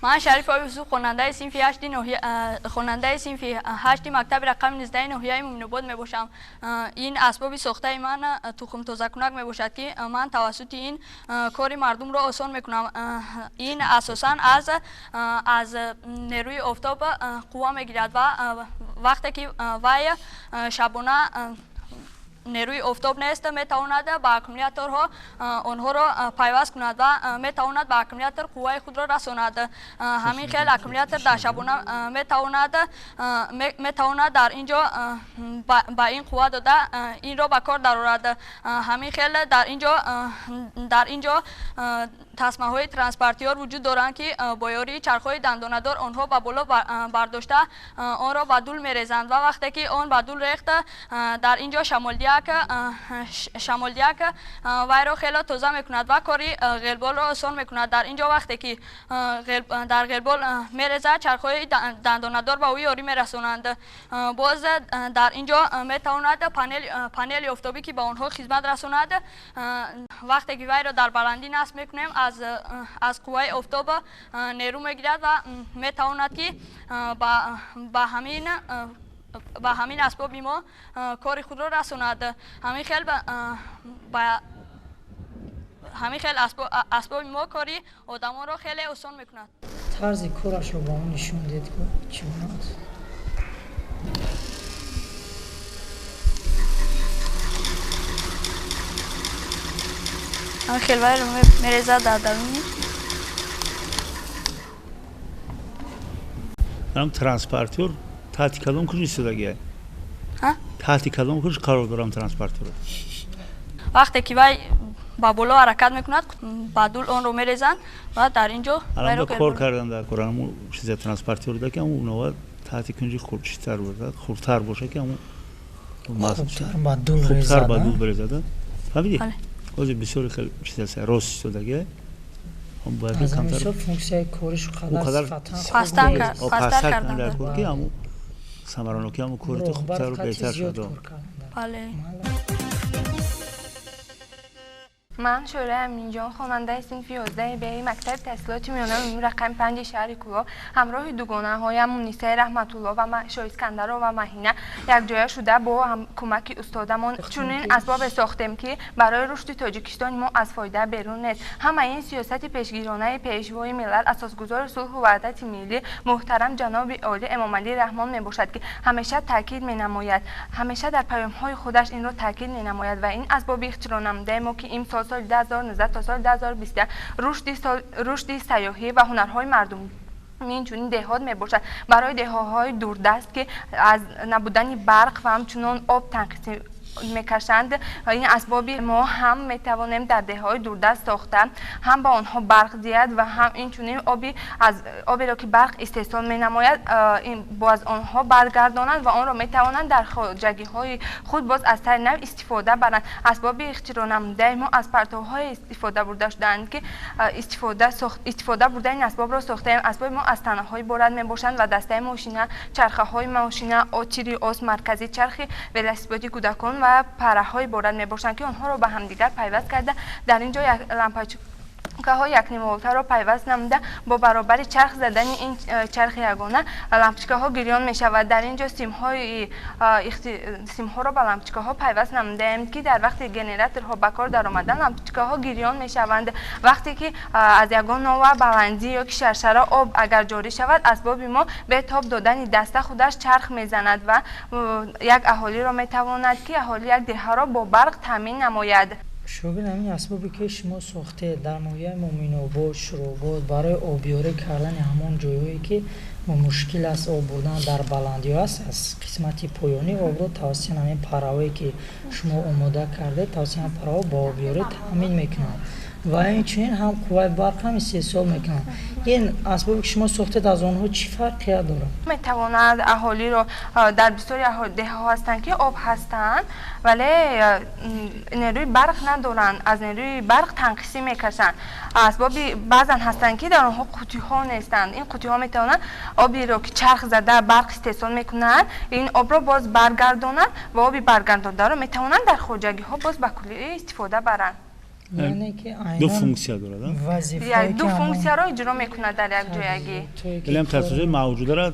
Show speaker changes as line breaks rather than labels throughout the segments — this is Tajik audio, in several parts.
Ман Шариф Юсуф, хонандаи синфи 8 ноҳия, хонандаи синфи 8 мактаби рақами 19 ноҳияи Муминобод мебошам. Ин асбоби сохтаи ман тухмтозакунак мебошад, ки ман тавассути ин кори мардумро осон мекунам. Ин асосан аз нерӯи офтоб қувва мегирад ва вақте ки вай шабона нерӯи офтоб нест, метавонад ба аккумуляторҳо онҳоро пайваст кунад ва метавонад ба аккумулятор қувваи худро расонад. Ҳамин хел аккумулятор дар шабона метавонад дар ин ҷо ба ин қувва дода инро ба кор дарорад. Ҳамин хел дар ин ҷо тасмаҳои транспортёр вуҷуд доранд, ки бо ёрии чархҳои дандонадор онҳо ба боло бардошта онро ба дул мерезанд ва вақте ки он ба дул рехт, дар ин ҷо шамолдияк вайро хело тоза мекунад ва кори ғелболро осон мекунад. Дар ин ҷо вақте ки дар ғелбол мерезад, чархҳои дандонадор ба ӯ ёрӣ мерасонанд. Боз дар ин ҷо метавонад панели офтобӣ, ки ба онҳо хизмат расонад, вақте ки вайро дар баландӣ насб мекунем, аз қувваи офтоб нерӯ мегирад ва метавонад, ки ба ҳамин асбоби мо кори худро расонад. Ҳамин хел асбоби мо кори одамонро хеле осон мекунад.
Тарзи корашро ба он нишон дед, чӣ гуна аст.
Ҳамин хел вайро мерезад дар даруни
Ам транспортёр таҳти кадом кунҷ истодагия? Таҳти кадом кунҷ қарор дорам транспортёр?
Вақте ки вай ба боло ҳаракат мекунад, ба дул онро мерезанд ва дар ин ҷо
Алан кор кардан дар кор ҳамун чиза транспортёр да, ки ҳамун нова таҳти кунҷи хурдчитар бошад, хурдтар бошад, ки ҳамун
хубтар
ба дул березад. Фаҳмидӣ? Ҳозир бисёри хел чиз аст, рост истодагия.
Бояд камтар функсияи кориш
қадар
пасттар
кардан дар кор, ки ҳамун самаранокӣ ҳамун корити хубтару беҳтар шуд.
Бале.
Ман Шӯраи Аминҷон, хонандаи синфи 11 б мактаби таҳсилоти миёнаи умумӣ рақами 5 шаҳри Кӯлоб, ҳамроҳи дугонаҳоям Мунисаи Раҳматулло ва Шоискандарова Маҳина якҷоя шуда бо кӯмаки устодамон чунин асбобе сохтем, ки барои рушди Тоҷикистони мо аз фоида берун нест. Ҳамаи ин сиёсати пешгиронаи Пешвои миллат, асосгузори сулҳу ваҳдати миллӣ, муҳтарам ҷаноби олӣ Эмомалӣ Раҳмон мебошад, ки ҳамеша таъкид менамояд, ҳамеша дар паёмҳои худаш инро таъкид менамояд. Ва ин асбоби ихтироънамудаи мо, ки имсол соли 2019 то соли 2021 рушди сайёҳӣ ва ҳунарҳои мардум инчунин деҳот мебошад, барои деҳотҳои дурдаст, ки аз набудани барқ ва ҳамчунон об танқисӣ мекашанд, ин асбоби мо ҳам метавонем дар деҳаҳои дурдаст сохта, ҳам ба онҳо барқ диҳад ва ҳам инчунин оби аз оберо, ки барқ истеҳсол менамояд, боз онҳо баргардонанд ва онро метавонанд дар хоҷагиҳои худ боз аз сари нав истифода баранд. Асбоби ихтироънамудаи мо аз партовҳое истифода бурда шудаанд, ки истифода бурда ин асбобро сохтаем. Асбоби мо аз танаҳо иборат мебошанд ва дастаи мошина, чархаҳои мошина, тири ос марказӣ, чархи велосипеди кӯдакон ва параҳо иборат мебошанд, ки онҳоро ба ҳамдигар пайваст карда, дар ин ҷо лампачкаҳои якнимволтаро пайваст намуда, бо баробари чарх задани ин чархи ягона лампочкаҳо гирён мешавад. Дар ин ҷо симҳоро ба лампочкаҳо пайваст намудаем, ки дар вақти генераторҳо ба кор даромадан лампочкаҳо гирён мешаванд. Вақте ки аз ягон нова баландӣ ё ки шаршара об агар ҷорӣ шавад, асбоби мо бе тоб додани даста худаш чарх мезанад ва як аҳолиро метавонад, ки аҳоли як деҳаро бо барқ таъмин намояд.
Шогирд, ҳамин асбобе, ки шумо сохтед, дар ноҳияи Муъминобод, Шуробод барои обёрӣ кардани ҳамон ҷойҳое, ки мушкил аст об бурдан, дар баландиҳо аст, аз қисмати поёнӣ обро тавассути ҳамин параҳое, ки шумо омода кардед, тавассути ҳамин параҳо ба обёрӣ таъмин мекунанд ва инчунин ҳам қувваи барқ ҳам истеҳсол мекунанд. Ин асбобе, ки шумо сохтед, аз онҳо чӣ фарқият дорад?
Метавонад аҳолиро, дар бисёри деҳаҳо ҳастанд, ки об ҳастанд, вале нерӯи барқ надоранд, аз нерӯи барқ танқисӣ мекашанд. Асбоби баъзан ҳастанд, ки дар онҳо қутиҳо нестанд. Ин қутиҳо метавонанд обиро, ки чарх зада барқ истеҳсол мекунанд, ин обро боз баргардонанд ва оби баргардондаро метавонанд дар хоҷагиҳо боз ба куллӣ истифода баранд.
Яъне ки
Ду
айнан
функсия дорад, а?
Вазифае
Як
ки
ду
ҳамон
функсияро иҷро мекунад дар як ҷоягӣ.
таҷҳизотое ки
Вале ҳам таҷҳизоти мавҷударо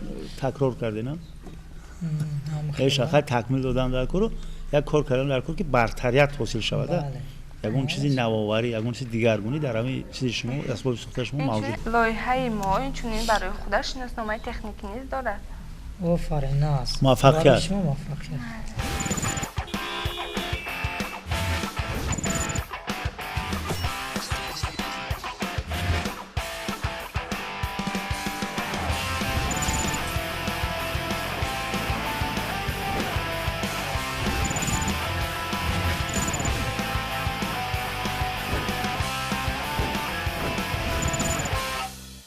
такрор кардем.
Ҳам
Ҳеч
хела.
Хай, такмил додан дар кору як кор кардан дар кор, ки бартарият ҳосил шавад, а?
Бале.
Ягон чизи навоварӣ, ягон чизи дигаргунӣ дар ҳамин чизи шумо, асбоби сохтаи шумо мавҷуд.
Инчунин лоиҳаи мо инчунин барои худаш шиносномаи техникӣ низ дорад.
Офарин, аст.
Муваффақият.
Барои шумо муваффақият.